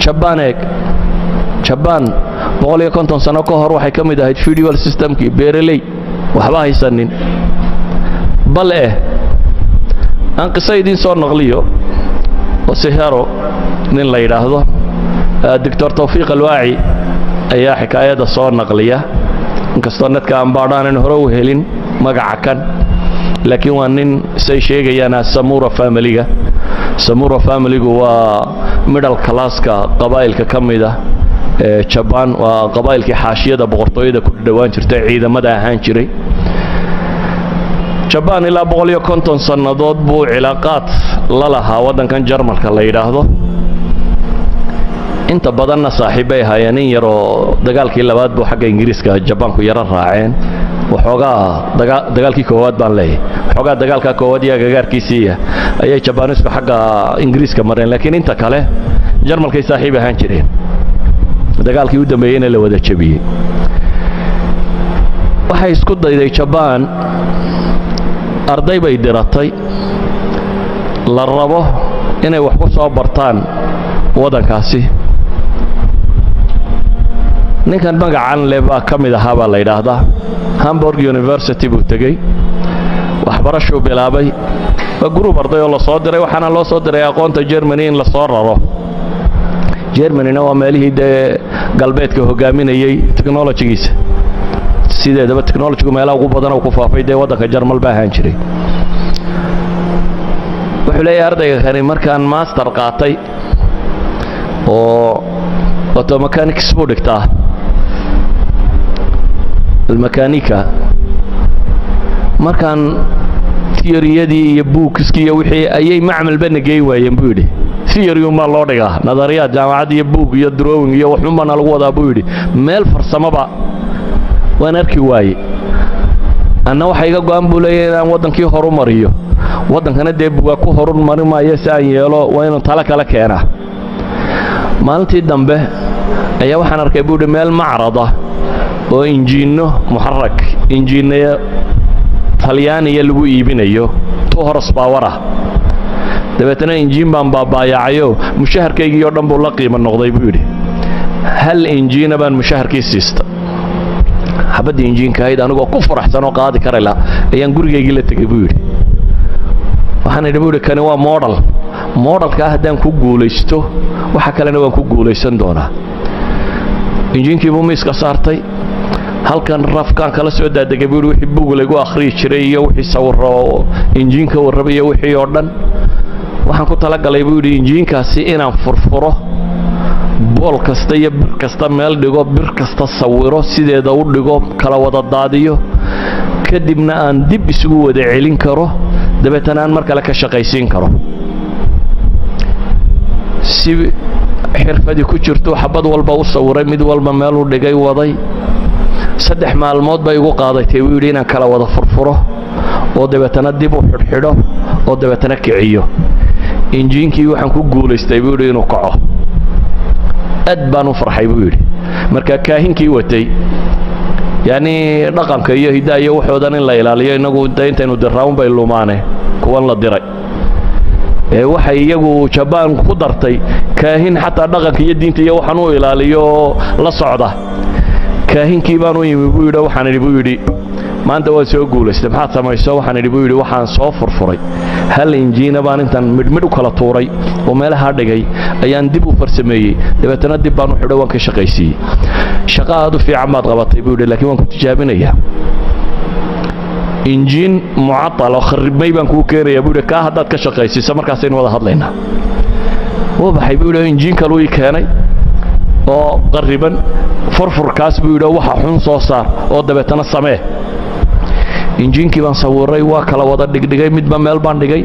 Jabaan eeg. Jabaan 150 sano ka hor waxay ka mid ahayd feudal systemkii, beereley waxba haysanin. Bal eh aan qiso idiin soo naqliyo. Osihero nin la yidhaahdo, Doctor Tawfiiq Alwaaci ayaa xikaayada soo naqliya, inkastoo nadka aan baadhaanan hore u helin magaca kan, laakiin waa nin say sheegayaan Samura familyga. Samura familygu waa middle classka qabaa'ilka ka mid ah ee Jabaan, waa qabaa'ilkii xaashiyada boqortooyada ku dhowaan jirtay, ciidamada ahaan jiray. Jabaan ilaa 150 sannadood buu cilaaqaad la lahaa waddankan Jarmalka la yidhaahdo. Inta badanna saaxiibbay ahaayeen. In yaroo dagaalkii labaad buu xagga Ingiriiska Jabaanku yaro raaceen waxoogaa, dagaalkii koowaad baan leeyahay, waxoogaa dagaalka koowaad iyo agagaarkiisiiya ayay Jabaanisku xagga Ingiriiska mareen, laakiin inta kale Jarmalkay saaxiib ahaan jireen. Dagaalkii u dambeeyeyna la wada jebiyey. Waxay isku dayday Jabaan, arday bay diratay la rabo inay wax ku soo bartaan waddankaasi. Ninkan magacan le baa ka mid ahaa baa la yidhaahdaa. Hamburg University buu tegey, waxbarashuu bilaabay. Waa group arday oo lasoo diray, waxaana loo soo diray aqoonta Germany in lasoo raro. Germanyna waa meelihii dee galbeedka hogaaminayey technologygiisa. Sideedaba technologygu meelaha ugu badan oo ku faafay dee waddanka Jarmal ba ahaan jiray. Wuxuu leeyahay ardayga kani, markaan master qaatay oo automechanics buu dhigtaa, almakanika, markaan theoryadii iyo bookskii iyo wixii ayay macmalba nageyn waayeen, buu yidhi. Theory unbaa loo dhigaa, nadariyaad jaamacad iyo book iyo drawing iyo waxunbaana lagu wadaa, buu yidhi. Meel farsamoba waan arki waaye. Anna waxa iga go'an, buu leeyahay, inaan waddankii horu mariyo. Waddankana dee bugaa ku horumari maayo. Si aan yeelo waa inuu talo kale keenaa. Maalintii dambe ayaa waxaan arkay, buu yidhi, meel macrada oo injiinno muxarak, injiinno Talyaaniya lagu iibinayo, two horse power ah. Dabeetana injiin baan baabaayacayo, mushaharkaygii oo dhan buu la qiimo noqday, buu yidhi. Hal injiina baan mushaharkii siista. Xabaddii injiinka ahayd anigoo ku faraxsan oo qaadi karayla ayaan gurigaygii la tegey, buu yidhi. Waxaan idhi, buu yidhi, kani waa model. Modelkaa haddaan ku guulaysto, waxa kalena waan ku guulaysan doonaa. Injiinkii buu miiska saartay. Halkan rafkaan kala soo daadegay, buu yidhi, wixii buug lagu akhriyi jiray iyo wixii sawiro injiinka warrabay iyo wixii oo dhan. Waxaan ku talagalay, buu yidhi, injiinkaasi inaan furfuro, bool kasta iyo bir kasta meel dhigo, bir kasta sawiro, sideeda u dhigo, kala wada daadiyo, kadibna aan dib isugu wada celin karo, dabeetana aan mar kale ka shaqaysiin karo. Si xirfadii ku jirto xabad walba u sawiray, mid walba meeluu dhigay, waday. 3 maalmood bay igu qaadatay, buu yidhi, inaan kala wada furfuro oo dabeetana dib u xidhxidho oo dabeetana kiciyo injiinkii. Waxaan ku guulaystay, buu yidhi, inuu kaco. Aad baan u farxay, buu yidhi. Marka kaahinkii watay, yacnii dhaqanka iyo hiddaha iyo waxoodan in la ilaaliyo, innagu de intaynu diraaun bay lumaane. Kuwan la diray ee waxay iyagu Jabaan ku dartay kaahin xataa dhaqanka iyo diinta iyo waxaan u ilaaliyo oo la socda. Kaahinkii baan u yimi, buu yidhi. Waxaan idhi, buu yidhi, maanta waan soo guulaystay, maxaad samayso? Waxaan idhi, buu yidhi, waxaan soo furfuray hal injiina baan intaan midhmidh u kala tuuray oo meelahaa dhigay ayaan dib u farsameeyey, dabeetana dib baan u xidho, waan ka shaqaysiiyey. Shaqo aad u fiican baad qabatay, buu yidhi, laakiin waan ku tijaabinayaa. Injiin mucatal oo kharibmay baan kuu keenayaa, buu yidhi. Kaa haddaad ka shaqaysiiso, markaasaynu wada hadlaynaa. Wuu baxay, buu yidhi. Injiin kaluu ii keenay oo qarriban. Furfurkaas, buu yidhi, waxa xun soo saar oo dabeetana samee. Injiinkii baan sawiray, waa kala wada dhigdhigay, midba meel baan dhigay.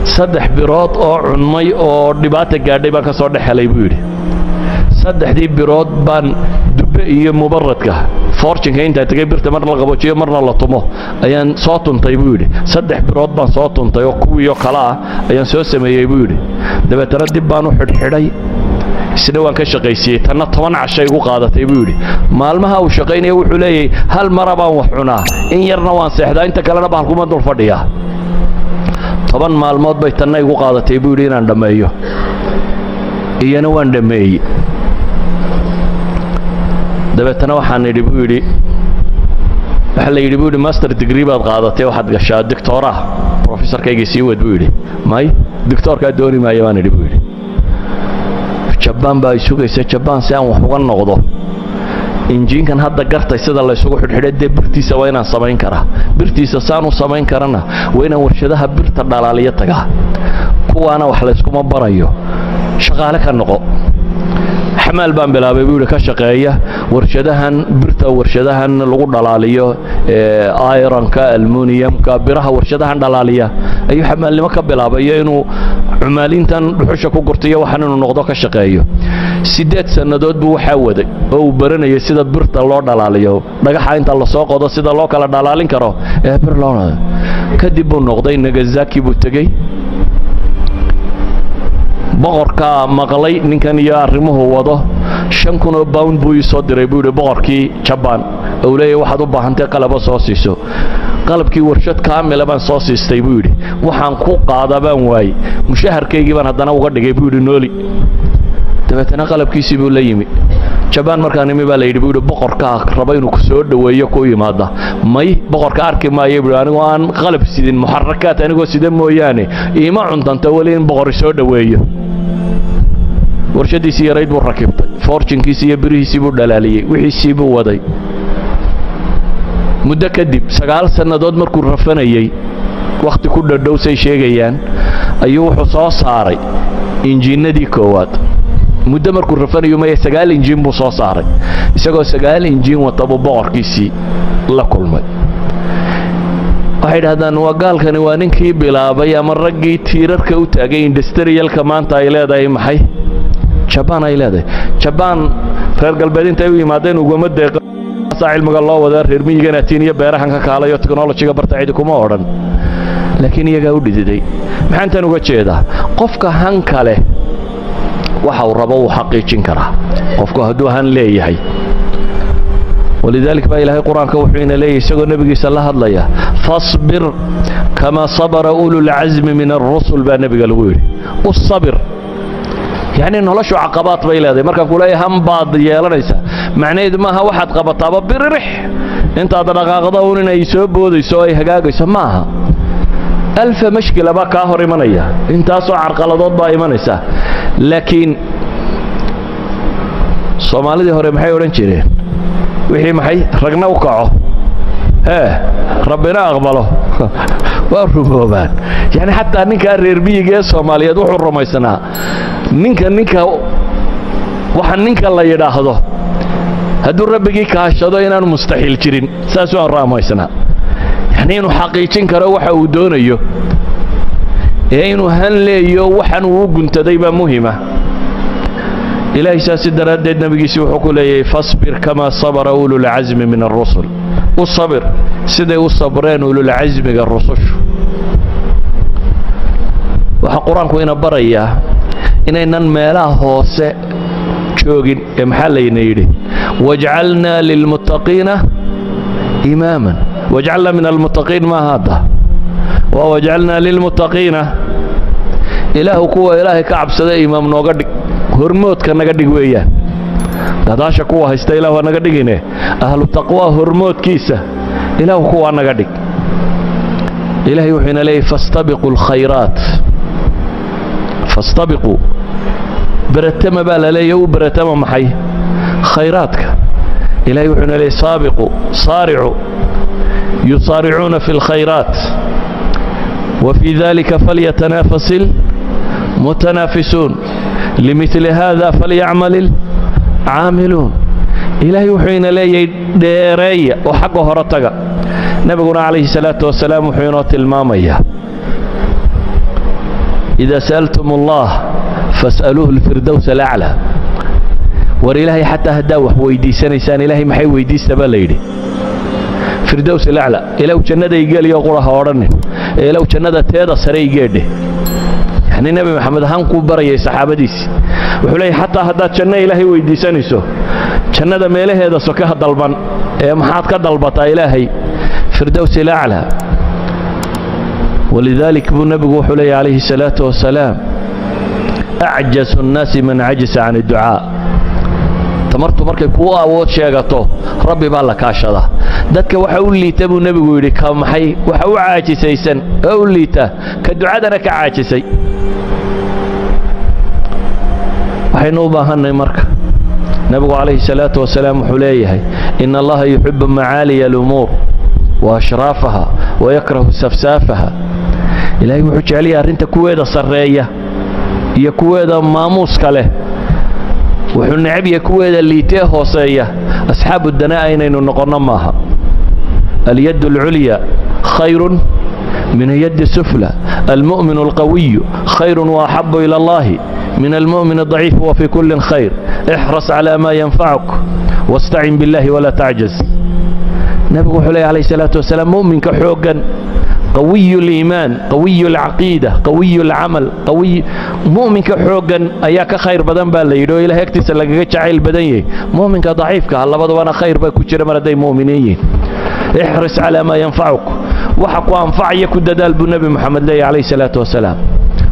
Saddex birood oo cunmay oo dhibaata gaadhay baan ka soo dhex helay, buu yidhi. Saddexdii birood baan dubbe iyo mubaradka forjinka intaa tegay, birta marna la qaboojiyo, marna la tumo, ayaan soo tuntay, buu yidhi. Saddex birood baan soo tuntay oo kuwiioo kale ah ayaan soo sameeyey, buu yidhi. Dabeetana dib baan u xidhxidhay, isna waan ka shaqaysiiyey. Tanna 10 cashay igu qaadatay, buu yidhi. Maalmaha uu shaqaynaya, wuxuu leeyahay, hal mara baan wax cunaa, in yarna waan seexdaa, inta kalena bahalkuma dul fadhiyaa. 10 maalmood bay tanna igu qaadatay, buu yidhi, inaan dhammeeyo. Iyana waan dhammeeyey. Dabeetana waxaan idhi, buu yidhi, waxaa la yidhi, buu yidhi, master degree baad qaadatay, waxaad gashaa doctoraha, professorkaygii sii wad, buu yidhi. May, doctoorkaa dooni maayo, baan idhi, buu yidhi. Jabaan baa sugaysa. Jabaan si aan wax uga noqdo, injiinkan hadda gartay sida laysugu xidhxidhay, dee birtiisa waa inaan samayn karaa. Birtiisa saan u samayn karana, waa inaan warshadaha birta dhalaaliyo tagaa. Kuwaana wax layskuma barayo, shaqaale ka noqo. Xamaal baan bilaabay, buu yidhi, ka shaqeeya warshadahan birta, warshadahan lagu dhalaaliyo ironka, aluminiumka, biraha warshadahan dhalaaliya ayuu xamaalnimo ka bilaabay, iyo inuu cumaalintan dhuxusha ku gurtayo, waxaan inuu noqdo ka shaqeeyo. 8 sannadood buu waxaa waday oo uu baranayay sida birta loo dhalaaliyo, dhagaxa inta lasoo qodo sida loo kala dhalaalin karo ee bir loo. Kadib buu noqday, Nagasaki buu tegey. Boqorkaa maqlay ninkan iyo arrimuhu wado. 5,000 oo pound buu ii soo diray, buu yidhi, boqorkii Jabaan, uu leeyahy waxaad u baahantay qalaba soo siiso. Qalabkii warshad kaamila baan soo siistay, buu yidhi. Waxaan ku qaada baan waayey. Mushaharkaygii baan haddana uga dhigay, buu yidhi, nooli. Dabeetana qalabkiisii buu la yimi Jabaan. Markaan imi baa la yidhi, buu yidhi, boqorkaa raba inuu ku soo dhoweeyo, ku yimaada. May, boqorka arki maayo, buu anigoo aan qalab sidin, muxarakaat anigoo sida mooyaane, iima cuntanta weli in boqor soo dhoweeyo. Warshadiisii yarayd buu rakibtay, forjinkiisii iyo birihiisii buu dhalaaliyey, wixiisii buu waday. Muddo kadib, 9 sannadood markuu rafanayey, wakhti ku dhadhow say sheegayaan, ayuu wuxuu soo saaray injiinadii koowaad. Muddo markuu rafanayo, maya, sagaal injiin buu soo saaray. Isagoo sagaal injiin wata buu boqorkiisii la kulmay. Waxay idhahdaan waa gaalkani waa ninkii bilaabay ama raggii tiirarka u taagay industrialka maanta ay leedahay, maxay, Jabaan ay leedahay. Jabaan reer galbeed intay u yimaadeen ugama deeqa cilmiga loo wadaa. Reer miyigana tiin iyo beerahan ka kaalayo technologyga barta, cidi kuma odhan, laakiin iyagaa u dhididay. Maxaan tan uga jeedaa? Qofka hanka leh waxa uu rabo wuu xaqiijin karaa, qofku hadduu han leeyahay. ولذلك baa Ilaahay Qur-aanka wuxuu ina leeyahy, isagoo nebigiisa la hadlaya, فاصبر كما صبر أولو العزم من الرسل baa nebiga lagu yidhi. U sabir, yacni noloshu caqabaad bay leedahay. Markaan ku leeyahay han baad yeelanaysaa, macnaheedu maaha waxaad qabataaba biririx intaad dhaqaaqdo un inay soo boodayso oo ay hagaagayso, ma aha. Alfa mashkila baa kaa hor imanaya, intaasoo carqaladood baa imanaysa. Laakiin Soomaalidii hore maxay odhan jireen? Wixii maxay ragna u kaco hee Rabbina aqbalo waa rumoobaan. Yani xataa ninkaa reer miyiga ee Soomaaliyeed wuxuu rumaysanaa ninka waxa ninka la yidhaahdo hadduu Rabbigii kaashado inaanu mustaxiil jirin. Saasuu aan rumaysnaa, yani inuu xaqiijin karo waxa uu doonayo ee inuu han leeyo, waxan uu u guntaday baa muhima. Ilaahay saasi daraaddeed nebigiisii wuxuu ku leeyahay: فاصبر كما صبر أولو العزم من الرسل. U sabir siday u sabreen ululcasmiga rusushu. Waxaa Qur-aanku ina barayaa inaynan meelaha hoose joogin ee maxaa layna yidhi? واجعلنا للمتقين إماما. واجعلنا من المتقين maaha hadda, waa واجعلنا للمتقين. Ilaahu kuwa Ilaahay ka cabsada imaam nooga dhig, hormoodka naga dhig weeyaan. Gadaasha kuwa haysta Ilaah waa naga dhigine, ahlu taqwaa hormoodkiisa Ilaahu kuwaa naga dhig. Ilaahay wuxuu ina leeyahy: فاستبقوا الخيرات. فاستبقوا, beratama baa la leeyahy. U beratama maxay? Khayraadka. Ilahay wuxuu ina leeyahy: سابقوا, سارعوا, يسارعون في الخيرات, وفي ذلك فليتنافس المتنافسون, لمثل هذا فليعمل العاملون. Ilaahay wuxuu ina leeyahay dheereeya oo xagga hore taga. Nebiguna calayhi salaatu wasalaam wuxuu inoo tilmaamayaa: إذا سألتم الله فاسألوه الفردوس الأعلى. War Ilaahay xataa haddaa wax weydiisanaysaan, Ilaahay maxay weydiista baa la yidhi? Firdows alaclaa. Ilow jannada igeliyo qura ha odhanin, ee ilow jannada teeda sare igeedhe. Yacni Nebi Maxamed ahaan kuu barayay saxaabadiisii, wuxuu leeyahy xataa haddaad janno Ilaahay weydiisanayso, jannada meelaheeda sokaha dalban, ee maxaad ka dalbataa Ilaahay? Firdows alaclaa. ولذلك buu nebigu wuxuu leeyahy calayhi salaatu wasalaam: أعجز الناس من عجز عن الدعاء. Tamartu markay kuu awood sheegato, Rabbi baa la kaashadaa. Dadka waxa u liita, buu Nebigu yidhi, ka maxay waxa u caajisaysan oo u liita ka ducadana ka caajisay. Waxaynu u baahannay marka, Nebigu calayhi salaatu wasalaam wuxuu leeyahay: إن الله يحب معالي الأمور وأشرافها ويكره سفسافها. Ilaahay wuxuu jecel yahay arrinta kuweeda sarreeya iyo kuweeda maamuuska leh, wuxuu necab yahay kuweeda liitee hooseeya. Asxaabu danaa'a inaynu noqonno maaha. اليد العليا خير من اليد السفلى، المؤمن القوي خير وأحب إلى الله من المؤمن الضعيف، وفي كل خير. احرص على ما ينفعك واستعن بالله ولا تعجز. Nabigu wuxuu leeyahy alayhi salaatu wasalaam, mu'minka xooggan, قوي الإيمان، قوي العقيدة، قوي العمل، قوي, mu'minka xooggan ayaa ka khayr badan baa la yidhi oo Ilahay agtiisa lagaga jacayl badan yahay mu'minka daciifka ah. Labadabana khayr baa ku jira mar hadday mu'miniin yihiin. احرص على ما ينفعك, waxa ku anfacaya ku dadaal, buu Nebi Moxamed leeyahy calayhi salaatu wasalaam.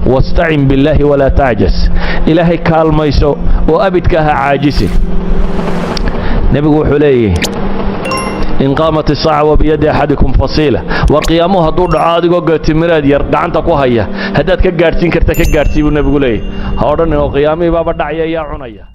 واستعن بالله ولا تعجز, Ilaahay kaalmayso oo abidka ha caajisin. Nebigu wuxuu leeyahay: إن قامت الساعة وبيد أحدكم فصيلة, war qiyaamuhu hadduu dhaco adigoo geedtimireed yar gacanta ku haya, haddaad ka gaadhsiin karta, ka gaadhsii, buu Nebigu leeyahy. Ha odhanin oo qiyaamihii baaba dhacaya, yaa cunaya?